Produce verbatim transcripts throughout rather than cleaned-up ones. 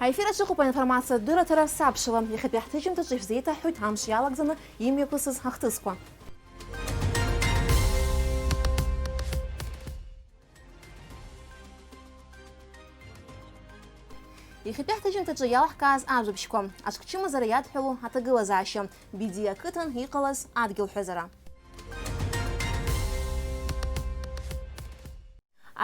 Аефир аҿы иҟоуп аинформациатә дырраҭара сабшала. Иахьатәи ҳҭыжьымҭаҿы ишәзеиҭаҳҳәоит амш иалагӡаны имҩаԥысыз ҳахҭысқәа. Иахьатәи ҳҭыжьымҭаҿы иалаҳкааз ажәабжьқәа. Аҽкчымазара иадҳәалоу аҭагылазаашьа. Бедиа ақыҭан иҟалаз адгьылҳәазара.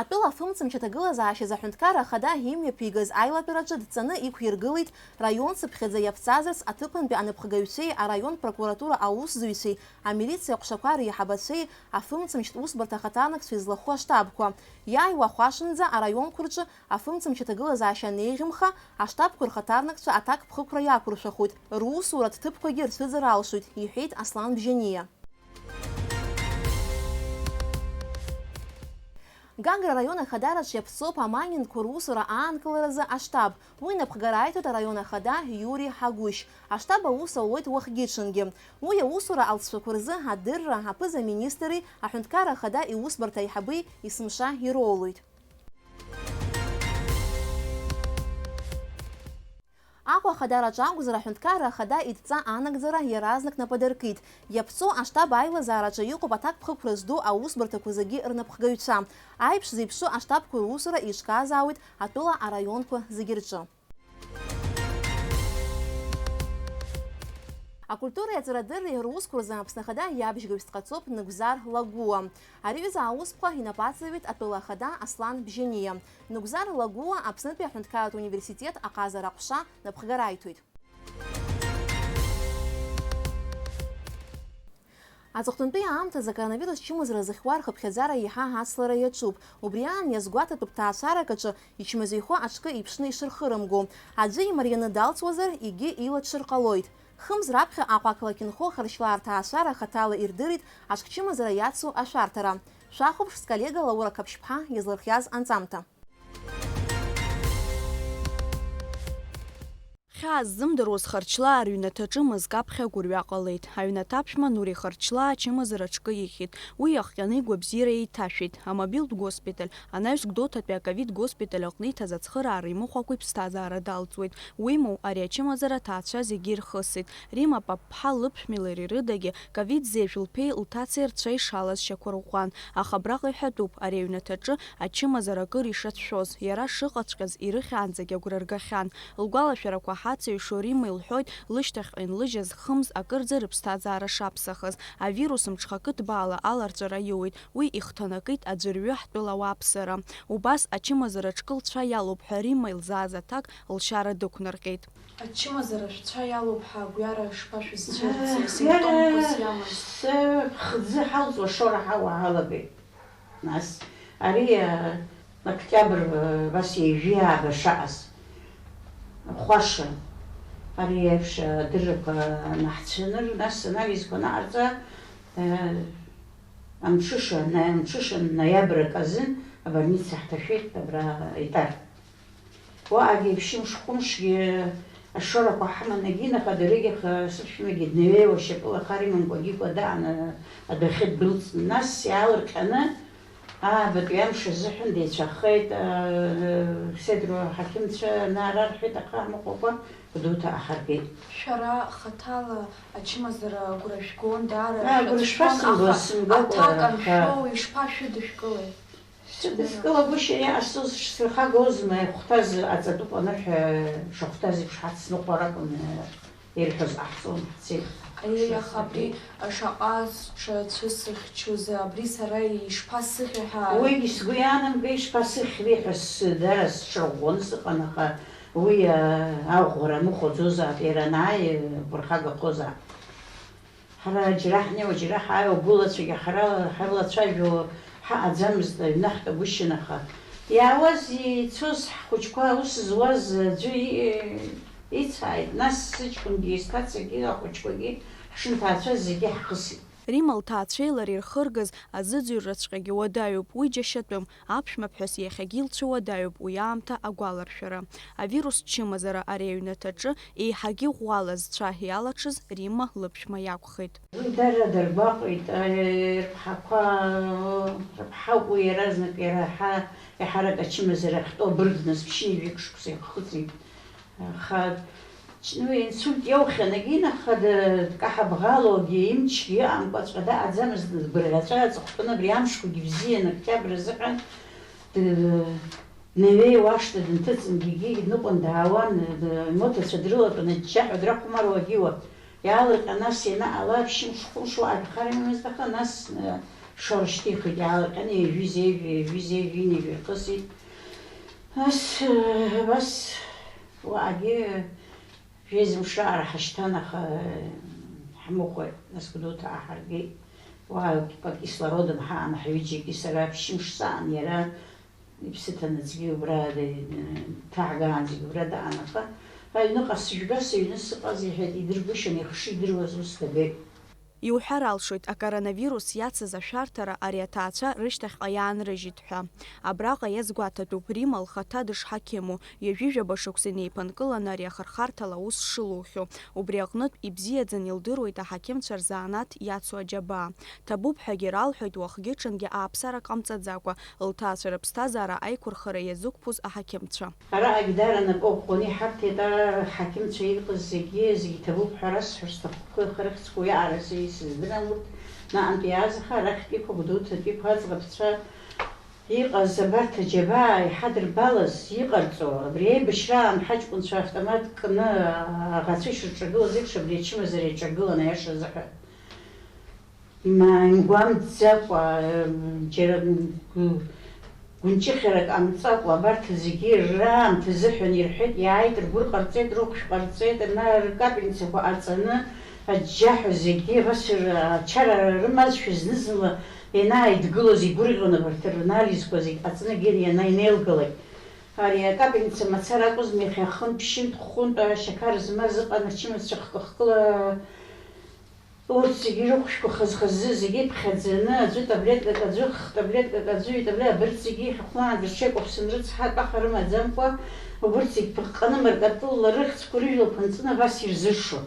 Атәыла афымцамч аҭагылазаашьазы аҳәынҭқарра ахада имҩаԥигаз аилатәараҿы дҵаны иқәиргылеит раион цыԥхьаӡа иаԥҵазарц аҭыԥантәи анапхгаҩцәеи араион прокуратура аусзуҩцәеи, амилициа аҟәшақәа реиҳабацәеи, афымцамчтә усбарҭа ахаҭарнакцәеи злахәу аштабқәа. Иааиуа ахәашанӡа араионқәа рҿы афымцамч аҭагылазаашьа анеиӷьымха, аштабқәа рхаҭарнакцәа аҭакԥхықәра иақәыршәахоит, русуратә ҭыԥқәагьы рцәыӡыр алшоит, иҳәеит Аслан Бжьаниа. Гагра араион ахадараҿ иаԥҵоуп амаининкқәа русура аанкыларазы аштаб. Уи инапхгара аиҭоит араион ахада Иури Ҳагәышь. Аштаб аус ауеит уахгьы-ҽынгьы. Уи аусура алҵшәақәа рзы адырра аԥыза-министри аҳәынҭқарра ахада иусбарҭа аиҳаби есымша ироулоит. Аҟәа ахадараҿы акәзар, аҳәынҭқарра ахада идҵа анагӡара иаразнак нап адыркит. Иаԥҵоу аштаб аилазаараҿы иҟоуп аҭакԥхықәра зду аусбарҭақәа зегьы рнапхгаҩцәа. Аиԥш зеиԥшу аштабқәа русура еиҿкаазаауеит атәыла араионқәа зегьы рҿы. Акультуреи аҵарадырреи русқәа рзы Аԥсны Ахада иабжьгаҩс дҟаҵоуп Ныгәзар Лагәуа. Ари аҩыза аусқәа инапаҵаҩит атәыла ахада Аслан Бжьаниа. Ныгәзар Лагәуа Аԥснытәи аҳәынҭқарратә университет аҟазара аҟәша напхгара аиҭоит. Аҵыхәтәантәи аамҭазы акоронавирус чымазара зыхьуа рхыԥхьаӡара еиҳа ацлара иаҿуп. Убри аан иазгәаҭатәуп ҭаацәарак аҿы ичмазаҩхо аҽкы иԥшны ишырхырымго. Аӡәы имарианы далҵуазар, егьи илаҽыр ҟалоит. Хымз раԥхьа Аҟәа ақалақь инхо Харчлаа рҭаацәара хаҭала ирдырит аҽкчымазара иацу ашәарҭара. Шәахәаԥш, сколлега Лаура Қаԥшьԥҳа иазлырхиаз анҵамҭа. Хьаа ззымдыруаз Харчлаа рыҩнаҭаҿы мызкы аԥхьа агәырҩа ҟалеит. Аҩнаҭа аԥшәма Нури Харчлаа ачымазара аҽкы ихьит. Уи иахҟьаны игәабзиара еиҭашәеит. Амобилтә госпиталь, анаҩс Гәдоуҭатәи аковид госпиталь аҟны иҭаз ацхыраара имыхәакәа иԥсҭазаара далҵуеит. Уимоу, ари ачымазара аҭаацәа зегьы ирхысит. Рима Папԥҳа лыԥшәмеи лареи рыдагьы ковид зежә лԥеи лҭацеи рцәа ишалаз шьақәырӷәӷәан. Аха абраҟа иҳәатәуп, ари аҩнаҭаҿы ачымазара акыр ишацәшәоз, иара шыҟаҵәҟьаз ирыхьаанӡагь агәра ргахьан. Лгәалашәарақәа ҳацеиҩшо Римма илҳәоит, лышьҭахьҟа инлыжьыз хымз акырӡа рыԥсҭазаара шаԥсахыз. Авирус мҽхакы ҭбаала аларҵәара иоуеит, уи ихҭанакит аӡәырҩы ҳтәыла ауааԥсыра. Убас ачымазара аҽкы лцәа иалоуп ҳәа Римма илзааз аҭак лшьара дықәнарҟьеит. Ачымазара шәцәа иалоуп ҳәа агәҩара шԥашәызцәырҵи, симптомқәас иамаз? Ԥхӡы ҳалҵуа шоура ҳауа ҳалагеит. Нас ари, а, октиабр, а, абас ҩажәи ааба шаҟаз, хәаша, ари еиԥш адыррақәа анаҳцәаныр, нас анализқәа анаҟарҵа, а, амҽыша, на-, амҽыша ноиабр акы азын абольница ҳҭашәеит, абра Итар. Уаҟагьы ԥшьымш-хәымшгьы ашорақәа ҳаман, егьинаха дырҩегьых сыԥшәмагьы днеиуеиуа шьапыла хар имамкәагьы икәа даан адәахьы ддәылҵны, нас иаалырҟьаны аабатәи амш азыҳәан деицәахеит, а, Седро аҳақьымцәа анаарарҳәеит, аха амаҟәақәа Гәдоуҭа аҳаргеит. Шәара хаҭала ачымазара агәра шәгон, даара шәацәшәон, аха аҭак аншәоу ишԥашәыдышәкылеи? Сыдыскылагәышьа иҟасҵоз шсырхагозма, ихәҭаз аҵатәуп анырҳәа, шахәҭаз еиԥш ҳацныҟәар акәын, ирҳәоз ҟаҳҵон, ҳцеит. Аиеи, аха абри шаҟа сҽацәысыхьчоз, абри сара ишԥасыхьи ҳәа. Уигь сгәы иаанамгеит, ишԥасыхьри ҳәа сыдара сҽырӷәӷәаны сыҟан, аха уи, а, аӷәӷәара мыхәаӡозаап, иара анааи, гәырхагахозаап. Ҳара џьара ҳнеиуа, џьара ҳааиуа, гәылацәагьы ҳара ҳрылацәажәо ҳаҟаӡамызт, аҩны ҳтәагәышьан, аха иаауаз, ицоз ҳхәыҷқәа, аус зуаз аӡәы и-, ицааит, нас сыҷкәынгьы, сҭацагьы, ахәыҷқәагьы, ҳшынҭаацәаз зегьы ҳхысит. Рима лҭаацәеи лареи рхыргаз азыӡырҩраҵәҟьагьы уадаҩуп, уи џьашьатәым, аԥшәмаԥҳәыс иахьагьы илцәуадаҩуп уи аамҭа агәаларшәара. Авирус чымазара ари аҩнаҭаҿы еиҳагьы ӷәӷәала зцәа иалаҽыз Римма лыԥшәма иакәхеит. Уи дара даргәаҟит, рԥҳақәа, рыԥҳа уи иаразнак иара ҳа-, еиҳарак ачымазара ахьтәоу абырг дназԥшьын, ҩажәик шықәса ихыҵит. Аха уи инсульт иоухьан, егьин, аха дкаҳабӷалогьы имчгьы ыҟамкәа, ҵәҟьа даҟаӡамызт, дгәырӷьаҵәа аҵыхәтәаны абри амшқәагьы бзиан, октиабр азыҳәан д-, днеиҩеиуашт, дынҭыҵынгьы, егьигьы дныҟәон, даауан, д-, имоҭацәа дрылатәан, аџьџьаҳәа драхәмаруа агьиуа. Иаалырҟьан, нас ианаала, ԥшьымш-хәымш уа агьхар имамызт, аха нас, э, шоура шьҭихит, иаалырҟьан, ҩажәи зеижә, ҩажәи зеижә, ҩынҩажәи рхысит. Нас, э, абас уаагьы жәеиза мшы раара ҳашьҭан, аха, э, ҳмыхәа, нас Гәдоуҭа ааҳаргеит. Уа кислородом ҳаан, ҳҩыџьагьы, сара ԥшьымш саан, иара иԥсы ҭанаҵгьы убра д-, дҭаагаанӡагьы убра даан, аха аҩныҟа сыжәга, сыҩны сыҟаз, иҳәеит, идыргәышьон, ихшыҩ идыруаз ус дагеит. Иуҳәар алшоит, акоронавирус иацыз ашәарҭара ари аҭаацәа рышьҭахьҟа иаанрыжьит ҳәа. Абраҟа иазгәаҭатәуп Рима лхаҭа дышҳақьыму, ҩажәижәаба шықәса инеиԥынкыланы ари ахырхарҭала аус шылухьоу. Убри аҟнытә, ибзиаӡаны илдыруеит аҳақьымцәа рзанааҭ иацу аџьабаа. Ҭабуп ҳәагьы ралҳәоит, уахгьы-ҽынгьы ааԥсарак ҟамҵаӡакәа, лҭаацәа рыԥсҭазаара аиқәырхара иазықәԥоз аҳақьымцәа. Араҟагь даара напы ӷәӷәаны иҳарҭеит, ара ҳақьымцәа иркыз зегьы, зегьы ҭабуп ҳәа расҳәар сҭахуп, хы-, хырхьцкәа иаара са исыздырам урҭ наҟынтә иааз, аха арахьтәиқәа, Гәдоуҭатәиқәа, аӡӷабцәа иҟаз абарҭ аџьабаа иҳадырбалаз, иҟарҵо, абри аибашьраан ҳаҷкәынцәа автомат кны аӷацәа ишырҿагылаз еиԥш, абри ачымазара иаҿагылан, аиаша азыҳәан. Ма-, имгәамҵӡакәа, џьара гәынҷыхьарак ҟамҵакәа, абарҭ зегьы раамҭа азыҳәан ирҳәеит, иааит, ргәыр ҟарҵеит, рыхәшә ҟарҵеит, ана ркапельницақәа ҟаҵаны, аџьџьаҳәа зегьы абас р-, ачара рымазшәа зны-зынла ианааидгылоз игәырӷьон абарҭ ранализқәа зегь ҟаҵаны, гьы иана инеилгалак. Ари акапельница мацара акәызма, иахьа хынтә-ԥшьынтә, хәынтә ашьақар змаз ыҟан, ачымазцәа хкы-хкыла. Урҭ зегьы рыхәшәқәа хаз-хазы, зегьы иԥхьаӡаны, аӡәы таблеткак, аӡәы х-, таблеткак, аӡәы ҩ-табле-, абырҭ зегьы ихьыхәлаан дырҽеиқәыԥсан рыцҳа атәаха рымаӡамкәа, убырҭ зегь ԥыҟҟаны маркатылла рыхьӡқәа рыжәлақәа нҵәаны абас ирзыршо.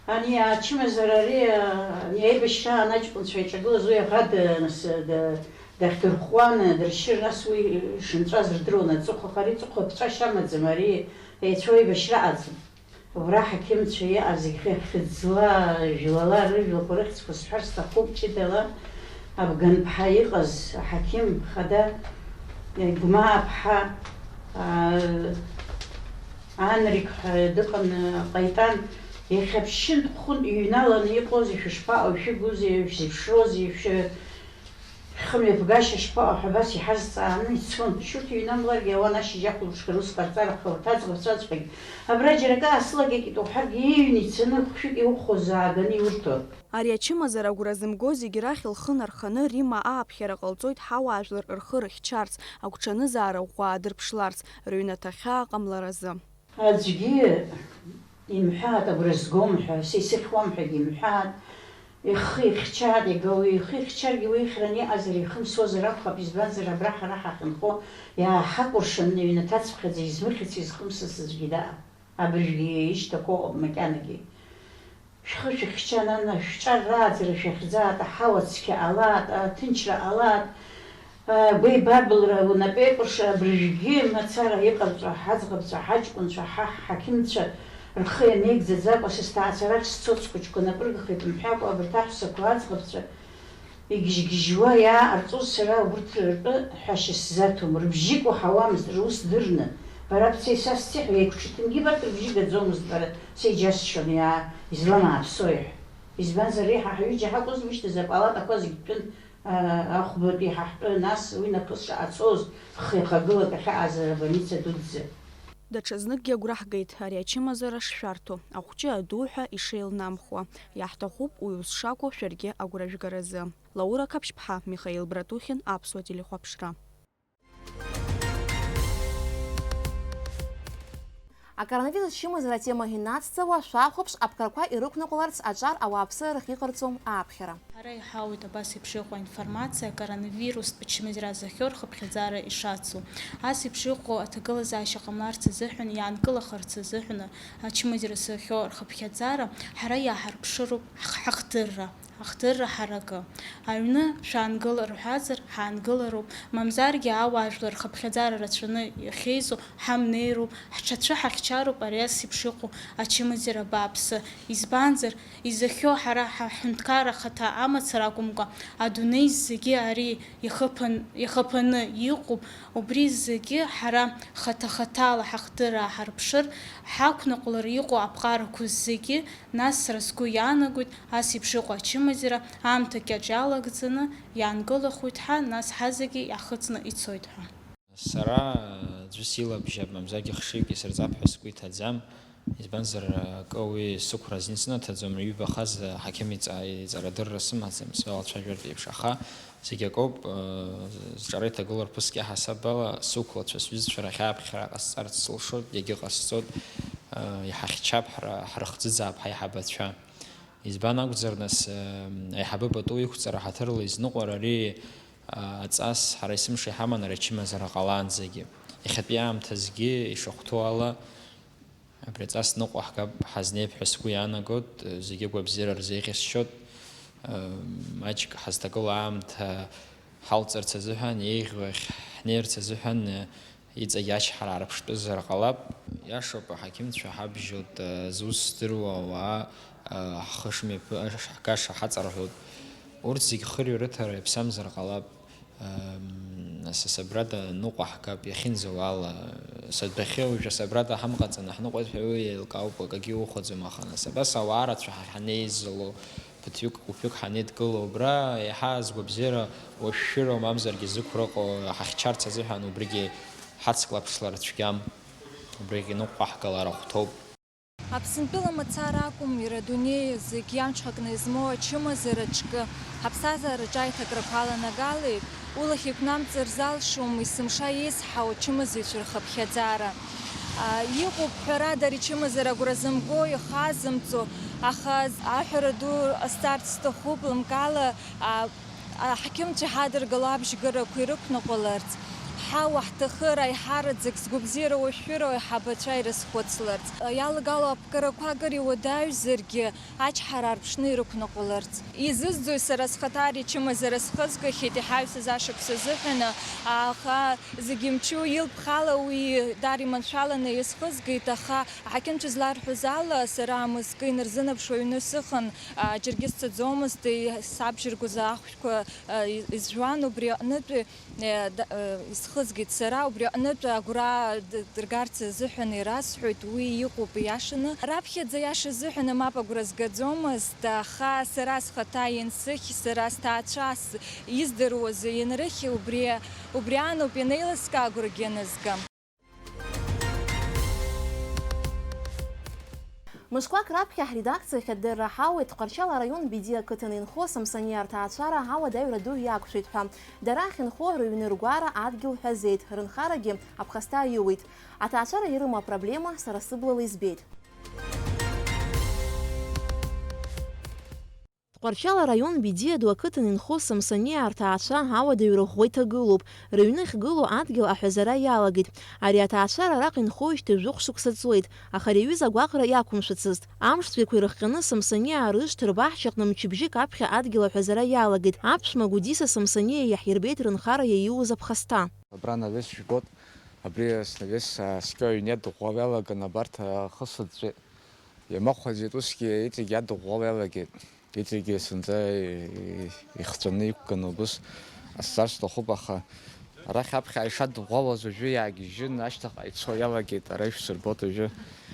Ани ачымазара ари, ани аибашьраан аҷкәынцәа иаҿагылаз уи аӷа д-, нас, д-, дахьдырхәуан, дыршьыр, нас уи шынҵәаз рдыруан аҵыхәа, аха ари ҵыхәа ԥҵәашьа амаӡам, ари еицәоу аибашьра аӡам. Убра аҳақьымцәа иҟаз зегьы хьыӡла, жәлала рыжәлақәа рыхьӡқәа сҳәар сҭахуп, ҷыдала Абганԥҳа иҟаз аҳақьым хада, Гәмааԥҳа, аа, Анрик ҳәа дыҟан, ҟаитан, иахьа ԥшьынтә-хәынтә иҩналаны иҟоузеи, шәышԥаҟоу, шәыгузеи, шәзеиԥшроузеи, шәы-, Шәхымҩаԥгашьа шԥаҟоу ҳәа абас иҳазҵааны ицон. Шьурҭ иҩнамларгьы ауан ашьыжь ахәылбыҽха рус ҟарҵар, аха урҭ аӡӷабцәаҵәҟьагь абра џьара акы аасылагеит уҳәаргьы, ииҩны ицаны хәшәык иухоз ааганы иурҭон. Ари ачымазара агәра зымго зегь рахь лхы нарханы Римма ааԥхьара ҟалҵоит ҳауаажәлар рхы рыхьчарц, агәҽанызаара ӷәӷәа аадырԥшларц, рыҩнаҭа ахьаа ҟамларазы. Аӡәгьы имҳәааит, агәра згом ҳәа, са исыхьуам ҳәагьы имҳәааит, ихы ихьчааит, иага уи ихы ихьчаргьы уи ихьраны иҟазар ихымсуазар акәхап, избанзар абра ҳара ҳахьынхо иааҳакәыршан, ҩнаҭацыԥхьаӡа измыхьыц, изхымсыц аӡәгьы даам, абыржәгьы ишьҭақәоуп макьанагьы. Шәхы шәыхьча, нана, шәҿар рааӡара шәахьӡаат, аҳауа цқьа ҟалаат, аҭынчра ҟалаат, агәеибабылра унапеикәырша, абыржәгьы мацара иҟарҵо, ҳаӡӷабцәа, ҳаҷкәынцәа, ҳа ҳақьымцәа рхы ианеигӡаӡакәа, са сҭаацәарахь сцоит, схәыҷқәа напыргахеит мҳәакәа, абарҭ аҳәсақәа, аӡӷабцәа, Игьежьгьежьуа иааҟарҵоз сара урҭ ртәы ҳәашьа сзаҭом, рыбжьы кәаҳауамызт, рус дырны. Бара бцеи са сцеи ҳәа еиқәҿыҭынгьы, абарҭ рыбжьы гаӡомызт, бара, сеиџьасшьон, иаа, изламааԥсои ҳәа. Избанзар, реиҳа ҳҩыџьа ҳакәыз, ишьҭаз апалатақәа зегь тәын, а, ахәбатәи ҳаҳтәы, нас уи нахыс шаҟа цоз, хы-, хагылак ахьаҟаз абольница дуӡӡа. Даҽазныкгьы агәра ҳгеит ари ачымазара шшәарҭоу, ахәҷы аду ҳәа ишеилнамхуа. Иаҳҭахуп уи ус шакәу шәаргьы агәра жәгаразы. Лаура Қаԥшьԥҳа, Михаил Братухин, Аԥсуа телехәаԥшра. Акоронавирус чымазара атема инацҵауа, шәахәаԥш, аԥҟарақәа ирықәнаҟәаларц аҿар ауааԥсыра рахь иҟарҵо ааԥхьара. Ҳара иҳауеит абас еиԥш иҟоу аинформациа, акоронавирустә чымазара зыхиоу рхыԥхьаӡара ишацу. Ас еиԥш иҟоу аҭагылазаашьа ҟамларц азыҳәан, иаанкылахарц азыҳәан, ачымазара зыхиоу рхыԥхьаӡара ҳара иааҳарԥшыроуп ҳх-, ҳахдырра. Ахдырра ҳаракы. Аҩны шәаангыл рҳәазар, ҳаангылароуп, мамзаргьы ауаажәлар рхыԥхьаӡара рацәаны иахьеизо ҳамнеироуп, ҳҽацәы ҳахьчароуп ари ас еиԥш иҟоу ачымазара бааԥсы. Избанзар, изахьоу ҳара ҳаҳәынҭқарра ахаҭа амацара акәымкәа, адунеи зегьы ари иахыԥан-, иахыԥаны иҟоуп, убри зегьы ҳара хаҭа-хаҭала ҳахдырра ааҳарԥшыр, ҳақәныҟәлар иҟоу аԥҟарақәа зегьы, нас сара сгәы иаанагоит, ас еиԥш иҟоу ачымазара аамҭа кьаҿ иалагӡаны иаангылахоит ҳәа, нас ҳазегьы иаҳхыҵны ицоит ҳәа. Сара аӡәы силабжьап, мамзаргьы хшыҩк исырҵап ҳәа сгәы иҭаӡам. Избанзар, акы уи сықәра азин сынаҭаӡом, ҩба хаз аҳақьым иҵа-, иҵарадырра сымаӡам, сбалацәажәартә еиԥш, аха зегь акоуп, зҿара иҭагылоу рԥыск иаҳасаб ала, сықәлацәа, сҩызцәа рахь ааԥхьара ҟасҵарц сылшоит, иагьыҟасҵоит, иҳахьчап, ҳра-, ҳрыхӡыӡаап ҳаиҳабацәа. Избан акәзар, нас, аиҳабы пату иқәҵара ҳаҭырла изныҟәар, ари, аҵас ҳара есымша иҳаман, ара ачымазара ҟалаанӡагьы. Иахьатәи аамҭазгьы ишахәҭоу ала, абри аҵас ныҟәаҳгап, ҳазнеип ҳәа сгәы иаанагоит, зегьы агәабзиара рзеиӷьасшьоит. Маҷк ҳазҭагылоу аамҭа ҳалҵырц азыҳәан, еиӷьу ахь ҳнеирц азыҳәан, иҵегь ачҳара аарԥштәызар ҟалап. Иашоуп, аҳақьымцәа ҳабжьоит, зус здыруа ауаа, ҳхы шмҩаԥы-, ҳгаша ҳаҵарҳәоит. Урҭ зегь хырҩа рыҭара иаԥсамзар ҟалап. Нас асабрада ныҟәаҳгап, иахьынӡауала. Садәахьы уажә асабрада ҳамҟаҵаны ҳныҟәеит ҳәа уи еилкаауп, акгьы ухәаӡом, аха нас абас ауаа рацәа ҳа-, ҳанеизало, ԥыҭҩык, гәыԥҩык ҳанеидгыло, убра иаҳа згәабзиара уашәшәыроу, мамзаргьы зықәра ыҟоу ҳахьчарц азыҳәан убригьы ҳацклаԥшлар цәгьам, убригь иныҟәаҳгалар ахәҭоуп. Аԥсынтәыла мацара акәым, иара адунеи зегь иамҽхакны измоу ачымазара ҿкы, ҳаԥсҭазаараҿы аиҭакрақәа аланагалеит, улахь еиқәнамҵар залшом есымша еизҳау ачымазаҩцәа рхыԥхьаӡара. А, иҟоуп, ҳәарада, ари ачымазара агәра зымго, ихазымҵо, аха аҳәара ду ҟасҵарц сҭахуп, лымкаала, а, аҳақьымцәа ҳадыргало абжьгарақәа ирықәныҟәаларц, ҳауа ҳҭахы раиҳараӡак згәабзиара уашәшәыроу аиҳабацәа ирызхәыцларц, иалагало аԥҟарақәа акыр иуадаҩзаргьы, ачҳара аарԥшны ирықәныҟәаларц. Изызӡои сара схаҭа ари ачымазара схызгахьеит иҳаҩсыз ашықәс азыҳәаны, аха зегьы мчу илԥхала уи даара иманшәаланы исхызгеит, аха аҳақьымцәа зларҳәоз ала, сара амызкы инарзынаԥшуа аҩны сыхан, а, џьаргьы сцаӡомызт, и-, сабжьаргәазы ахәшәқәа, а, и-, изжәуан, убри аҟнытә, э, да-, э, исхызгеит сара, убри аҟнытә агәра д-, дыргарц азыҳәан ирасҳәоит, уи иҟоуп ииашаны. Раԥхьаӡа, ииаша азыҳәаны, мап агәра згаӡомызт, аха сара схаҭа иансыхь, сара сҭаацәа с-, издыруаз ианрыхь, убри, убри аануп ианеилыскаа агәрагьы анызга. Мышқәак раԥхьа ҳредакциа ахь адырра ҳауеит, Тҟәарчал араион Бедиа ақыҭан инхо Самсониа рҭаацәара ауадаҩра ду иақәшәеит ҳәа. Дара ахьынхо рыҩны ргәара адгьыл ҳәазеит, рынхарагьы аԥхасҭа аиуит. Аҭаацәара ирымоу апроблема сара сыблала избеит. Тҟәарчал араион Бедиа ду ақыҭан инхо Самсониа рҭаацәа ауадаҩра ӷәӷәа иҭагылоуп. Рыҩны ахьгылоу адгьыл аҳәазара иалагеит. Ари аҭаацәара араҟа инхоижьҭеи жәохә шықәса ҵуеит, аха ари аҩыза агәаҟра иақәымшәацызт. Амш цәгьақәа ирыхҟьаны Самсониаа рышҭа рбаҳчаҟны мчыбжьык аԥхьа адгьыл аҳәазара иалагеит. Аԥшәма Гәдиса Самсониа иаҳирбеит рынхара иаиуз аԥхасҭа. Абра навес жәбоит, абри снавес, а, скьо аҩны иадыӷәӷәало иалаган абарҭ, а, ахы сыӡәӡәеит. Иамахәаӡеит, усгьы иҵегь иадыӷәӷәало иалагеит. Иҵегьы сынтәа ихҵәаны иқәганы убыс ҟасҵар сҭахуп, аха арахь аԥхьа ишадыӷәӷәалаз уажәы иаагьежьын, ашьҭахьҟа ицо иалагеит, ара ишәсырбоит уажәы.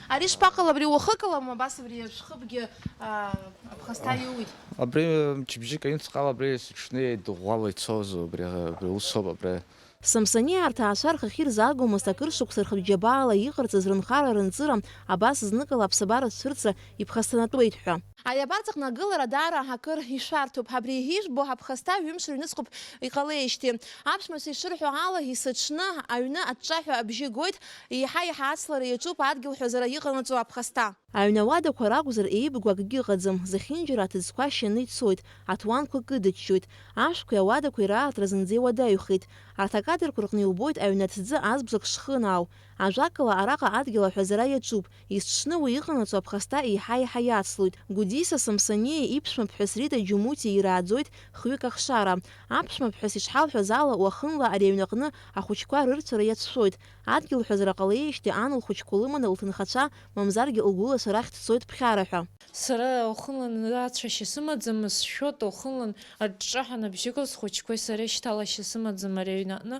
Ари шԥаҟало, абри уахыкала, абас абри ашәхыбгьы, аа, аԥхасҭа иоуит? Абри мчыбжьык аҩныҵҟала абри сыҽны еидыӷәӷәало ицозу, абри, абри усоуп, абри. Самсониа рҭаацәа рхахьы ирзаагомызт акыр шықәса рхатә џьабаала иҟарҵаз рынхара-рынҵыра, абас зныкала аԥсабара цәырҵра иԥхасҭанатәуеит ҳәа. Ари абарҵаҟны агылара даара акыр ишәарҭоуп. Абри ижәбо ҳаԥхасҭа ҩымш рыҩныҵҟоуп иҟалеижьҭеи. Аԥшәмацәа ишырҳәо ала, есыҽны аҩны аҿҿаҳәа абжьы гоит, еиҳа-еиҳа ацлара иаҿуп адгьыл ҳәазара иҟанаҵо аԥхасҭа. Аҩны ауадақәа ракәзар, еибгоу акгьы ыҟаӡам, зехьынџьара аҭыӡқәа шьаны ицоит, аҭуанқәа кыдыҷҷоит, ашәқәеи ауадақәеи раартра зынӡа иуадаҩхеит. Арҭ акадрқәа рҟны иубоит аҩны аҭӡы азбжак шхынаау. Ажәакала, араҟа адгьыл аҳәазара иаҿуп, есҽны уи иҟанаҵо аԥхасҭа еиҳа-еиҳа иацлоит. Гәдиса Самсониа иԥшәмаԥҳәыс Рита Џьумутиа ирааӡоит хҩык ахшара. Аԥшәмаԥҳәыс ишҳалҳәаз ала, уахынла ари аҩнаҟны ахәыҷқәа рырцәара иацәшәоит. Адгьыл ҳәазара ҟалеижьҭеи ан лхәыҷқәа лыманы лҭынхацәа, мамзаргьы лгәылацәа рахь дцоит ԥхьара ҳәа. Сара уахынлан ацәашьа сымаӡамыз сшәоит, уахынлан аҿҿаҳәа набжьыгоу схәыҷқәеи сареи шьҭалашьа сымаӡам ари аҩнаҟны,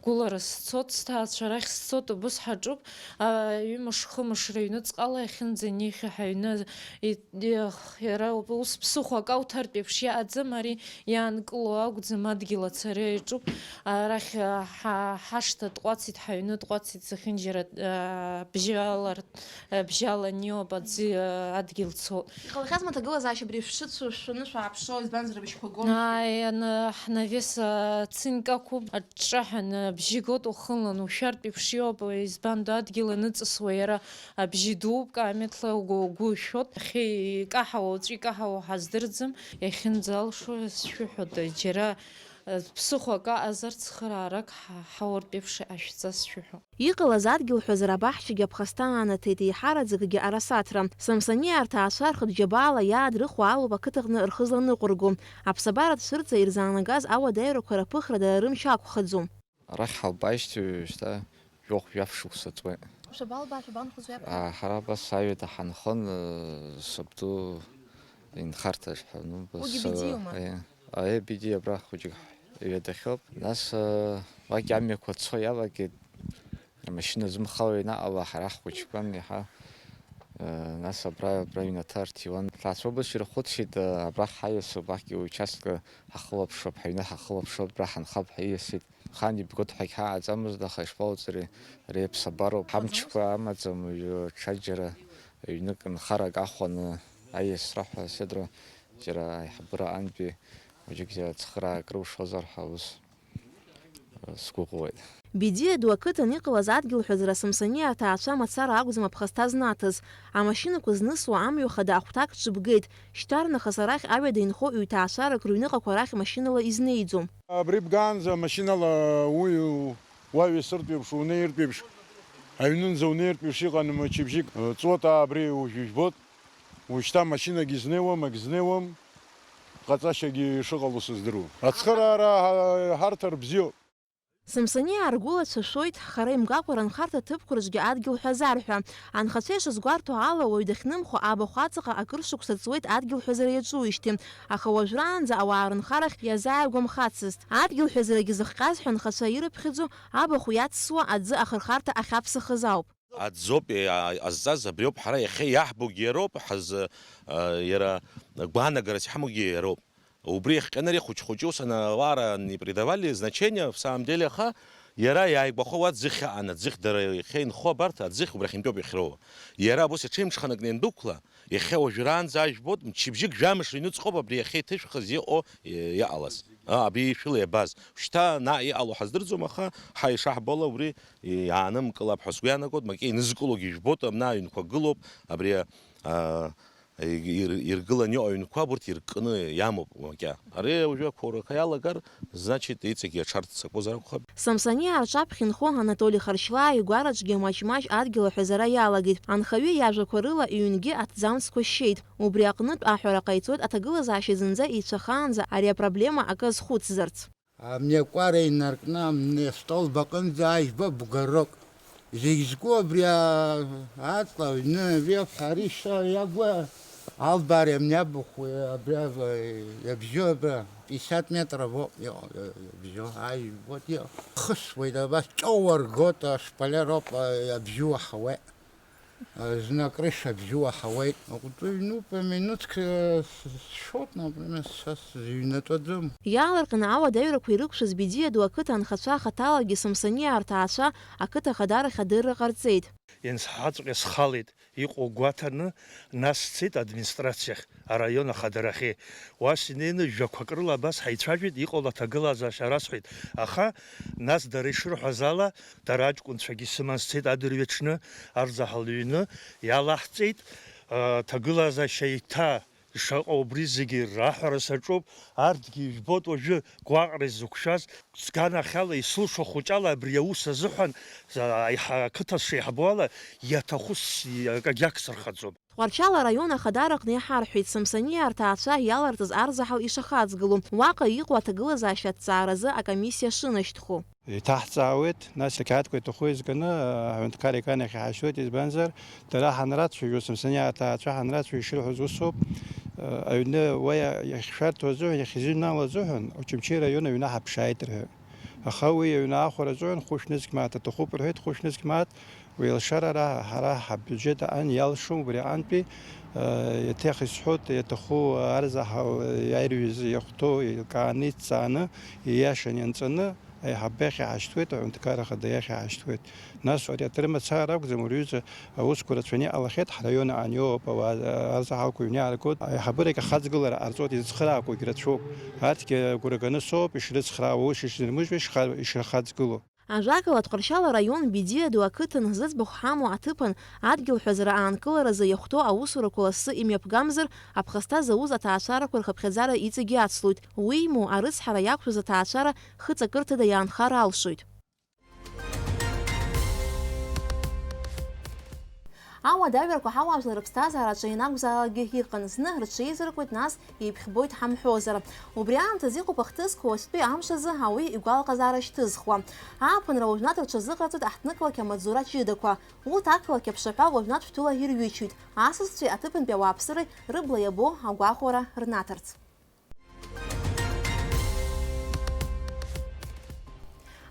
гәылара сцоит, сҭаацәа рахь сцоит, убыс ҳаҿуп, а, ҩымш-хымш рыҩныҵҟала иахьынӡанихьа ҳаҩны, и-, и-, иара ус ԥсыхәа акы ауҭартә еиԥш иаҟаӡам, ари иаанкылоу акәӡам, адгьыл ацара иаҿуп, арахь, а, ҳа-, ҳашҭа тҟәацит, ҳаҩны тҟәацит, зехьынџьара, а, бжьалар-, а, бжьаланиоуп, аӡы, а, адгьыл цоит. Иҟалахьазма аҭагылазаашьа абри шәшыцәшәаны шәааԥшуа, избанзар абжьқәа гон? Ааи, ан-, ҳнавес, а, цинк ақәуп, аҿҿаҳәаны абжьы гоит уахынлан, ушәартә еиԥш иоуп, избанду адгьыл аныҵысуа иара абжьы дууп, каамеҭла угәы, угәы ушәоит, ахьы икаҳауа, уаҵәы икаҳауа ҳаздырӡом, иахьынӡалшо сшәыҳәоит, џьара, а, ԥсыхәа акы аҟазар цхыраарак ҳа-, ҳауртә еиԥш ашәҵа сшәыҳәо. Иҟалаз адгьыл ҳәазара абаҳчагьы аԥхасҭа аанаҭеит, еиҳараӡакгьы арасаҭра. Самсониа арҭаацәа рхатә џьабаала иаадрыхуа алоуп ақыҭаҟны рхы зланыҟәырго. Аԥсабаратә шәырҵа ирзаанагаз ауадаҩрақәа раԥыхра дара рымч ақәхаӡом. Арахь ҳалбааижьҭеи уажәшьҭа жәохә-жәаф шықәса ҵуеит. Шәабалбаа, шәабанхоз уи аԥхьа? А, ҳара абас аҩада ҳанхон, э, сабду инхарҭаҿ ҳәа, ну, бас, Уигьы Бедиоума? Э, аиеи, Бедиа абра хәыҷык ҳҩадахьоуп. Нас, э, уагь амҩақәа цо иалагеит. Амашьына зымхауа ианаҟала, ҳара ҳхәыҷқәан иаҳа, э, нас абра, абра аҩнаҭа рҭиуан. Ҳҭаацәа убыс ирхәыцит, э, абрахь ҳаиасып, уахьгьы участка ҳахылаԥшып, ҳаҩны ҳахылаԥшып, абра ҳанхап ҳәа ииасит. Хан ибгоит ҳәагь ҳаҟаӡамызт, аха ишԥауҵари, ари аԥсабароуп. Ҳамчқәа амаӡам, уаҩы ҽаџьара ҩнык нхарак ахәаны аиасра ҳәа сеидру, џьара аиҳабыра аҟынтәи уаҩыкгьы ацхыраара акрылшозар ҳәа ус сгәыӷуеит. Бедиа ду ақыҭан иҟалаз адгьыл ҳәазара Самсониа аҭаацәа мацара акәӡам аԥхасҭа знаҭаз. Амашьынақәа знысуа амҩа хада ахәҭак ҿыбгеит. Шьҭарнахыс арахь аҩада инхо ҩҭаацәарак рыҩныҟақәа рахь машьынала изнеиӡом. Абри бгаанӡа машьынала уи уаҩ исыртә еиԥш, унеиртә еиԥш, аҩнынӡа унеиртә еиԥш иҟан мчыбжьык. Ҵуата абри уажә ижәбоит. Ушьҭа машьынагьы изнеиуам, агьзнеиуам, ҟаҵашьагьы ишыҟало сыздыруам. Ацхыраара ҳа-, ҳарҭар бзиоуп. Самсониаа ргәылацәа шәоит, хара имгакәа рынхарҭа ҭыԥқәа рҿгьы адгьыл ҳәазар ҳәа. Анхацәа ишазгәарҭо ала, уаҩ дахьнымхо абахә аҵаҟа акыр шықәса ҵуеит адгьыл ҳәазара иаҿуижьҭеи, аха уажәраанӡа ауаа рынхарахь иазааигәамхацызт. Адгьыл ҳәазарагьы зыхҟьаз ҳәа анхацәа ирыԥхьаӡо абахә иацсуа аӡы ахырхарҭа ахьаԥсахыз ауп. Аӡоуп, е, а, ҟазҵаз абриоуп, ҳара иахьа иаҳбогьы иароуп, ҳаз-, а, иара гәаанагарас иҳамоугьы иароуп. Убри иахҟьаны ари хәыҷ-хәыҷы ус ана-, ауаа не придавали значения, в самом деле, аха иара иааигәахо уа аӡыхь аан, аӡыхь дара иахьа инхо абарҭ, аӡыхь убрахьынтәоуп иахьроуа. Иара абас иҽеимҽханакны иандәықәла, иахьа уажәраанӡа ажәбоит, мчыбжьык жәамш иҩныҵҟоуп абри иахьа иҭышәхыз иҟоу, и-, иҟалаз. А, абри ишәыла иабаз. Шьҭа наҟ иҟало ҳаздырӡом, аха ҳа ишаҳбало убри иаанымкылап ҳәа сгәы иаанагоит, макьа инызкылогьы жәбоит, абна аҩнқәа гылоуп, абри, а, ир-, иргыланы иҟоу аҩнқәа урҭ иркны иамоуп макьа. Ари уажәы ақәоурақәа иалагар, значит, иҵегьы аҽарццакуазар акәхап. Самсониаа рҿаԥхьа инхо Анатоли Харшьлаа игәараҿгьы маҷ-маҷ адгьыл аҳәазара иалагеит. Анхаҩы иажәақәа рыла иҩнгьы аҭӡамцқәа шьеит. Убри аҟнытә аҳәара ҟаиҵоит аҭагылазаашьа зынӡа еицәахаанӡа ари апроблема акы азхәыцзарц. Амҩакәара инаркны, амни астолб аҟынӡа ажәба бугорок. Зегь зку абри а-, аҵла аҩны, абри аԥҳәа, ари шьҭа иагу албаареи амни абахә, абри ав-, иабжьо абра, пятьдесят метров воуп иҟоу, иабжьо, ажәбоит иҟоу. Хысуеит абас, ҷоуа ргоит, ашпалер ауп, а, иабжьо уаҳауеит. Зны акрыша абжьы уаҳауеит. Уаҵәы ҩнуп, минуҭк, э, с-, сшоит, например, са сзыҩнатәаӡом. Иаалырҟьаны ауадаҩрақәа ирықәшәаз Бедиа ду ақыҭа анхацәа хаҭалагьы Самсониаа рҭаацәа ақыҭа ахадарахь адырра ҟарҵеит. Иансҳаҵәҟьа схалеит, иҟоу гәаҭаны, нас сцеит администрациахь, араион ахадарахьы. Уа снеины жәақәак рыла абас ҳаицәажәеит, иҟало аҭагылазаашьа расҳәеит. Аха, нас дара ишырҳәаз ала, дара аҷкәынцәагьы сыман сцеит адырҩаҽны, арзаҳал ҩны иалаҳҵеит. Аҭагылазаашьа еиҭа ишаҟа убри зегьы раҳәара саҿуп, арҭгьы ижәбоит уажәы гәаҟра изықәшәаз, сганахьала исылшо хәыҷала абри аус азыҳәан, за-, аиҳа-, ақыҭа сшеиҳабу ала, иаҭаху с-, акагьы ақәсырхаӡом. Тҟәарчал араион ахадараҟны иҳарҳәеит, Самсониа рҭаацәа иаларҵаз арзаҳал ишахаҵгылоу, уаҟа иҟоу аҭагылазаашьа аҭҵааразы акомиссиа шынашьҭху. Иҭаҳҵаауеит, нас ақьаадқәа иҭаху еизганы, аҳәынҭқар иканахь иҳашьҭуеит, избанзар, дара ҳанрацәажәо, Самсониа аҭаацәа ҳанрацәажәо ишырҳәоз усоуп, аҩны уа иахьшәарҭоу азыҳәан, иахьизыҩнало азыҳәан, Очамчыреи араион аҩны ҳаԥшааит рҳәоит. Аха уи аҩны аахәара азыҳәан хәышә нызқь мааҭ аҭахуп рҳәеит, хәышә нызқь мааҭ, уи алшара ара ҳара ҳабиуџьет аан иалшом, убри аҟынтәи, э, иаҭах исҳәоит, иаҭаху арзаҳал иаирҩыз иахәҭоу еилкааны, иҭҵааны, ииашаны ианҵаны, аиҳабы иахь иҳашьҭуеит, аҳәынҭқар ахада иахь иҳашьҭуеит. Нас ари аҭырмацара акәӡам, уи рҩыза аусқәа рацәаны иҟалахьеит, ҳраион аан иоуп, ауаа арзаҳалқәа ҩны иааргоит, аиҳабырагь ахаҵгылара ҟарҵоит, изыцхраақәогь рацәоуп. Арҭгьы агәра ганы соуп ишрыцхраауа, ус ишнырмыжьуа ишха-, ишырхаҵгыло. Ажәакала, Тҟәарчал араион Бедиа ду ақыҭан зыӡбахә ҳамоу аҭыԥан адгьыл ҳәазара аанкыларазы иахәҭоу аусурақәа лассы имҩаԥгамзар, аԥхасҭа зауз аҭаацәарақәа рхыԥхьаӡара иҵегьы ацлоит, уимоу, арыцҳара иақәшәаз аҭаацәара хыҵакырҭада иаанхар алшоит. Ауадаҩрақәа ҳауаажәлар рыԥсҭазаараҿы ианакәзаалакгьы иҟан, зны рҽеизыркуеит, нас еиԥхьбоит ҳамҳәозар. Убри аамҭазы иҟоуп ахҭысқәа уаҵәтәи амш азы ауаҩы игәалаҟазаара шьҭызхуа. Ааԥынра уажәнатә рҽазыҟарҵоит аҳҭнықалақь амаҵзура ҷыдақәа. Урҭ ақалақь аԥшаҳәа уажәнатә шәҭыла ирҩычоит, асасцәеи аҭыԥантәи ауааԥсыреи рыбла иабо агәахәара рнаҭарц.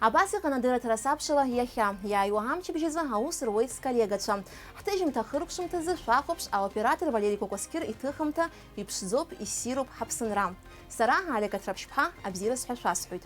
Абас иҟан адырраҭара Сабшала иахьа. Иааиуа амчыбжь азы аус руеит сколлегацәа. Ҳҭыжьымҭа хыркәшамҭазы шәахәаԥш, аоператор Валери Кәакәасқьыр иҭыхымҭа. Иԥшӡоуп, иссируп ҳаԥсынра. Сара, Алика Ҭраԥшьԥҳа, абзиара сҳәа шәасҳәоит.